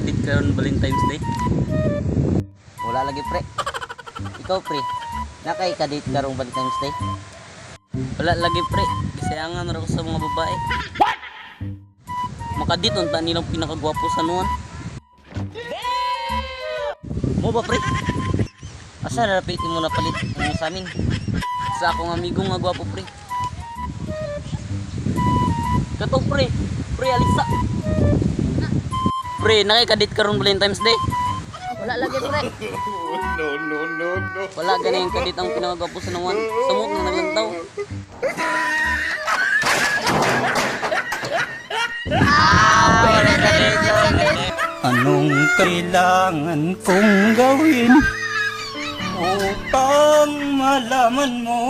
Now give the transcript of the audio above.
ka-date karon Valentine's Day? Wala lagi, pre. Ikaw, pre, naa kay ka-date karong Valentine's Day? Wala lagi, pre. Gisayangan ra ko sa mga babae. What? Maka-date unta nilang pinakagwapo sa San Juan. Mao ba, pre? Asa na rapit mo napalit ang samin? Sa akong amigo nga gwapo, pre. Kato, pre. Pre, Alisa. Pre, naa kay ka-date karon Valentine's Day? Wala lagi, pre. No, no, no, no. Wala gani yung ka-date ang pinakagwapo sa San Juan. Samot nga naglantaw. Anong kailangan kong gawin upang malaman mo?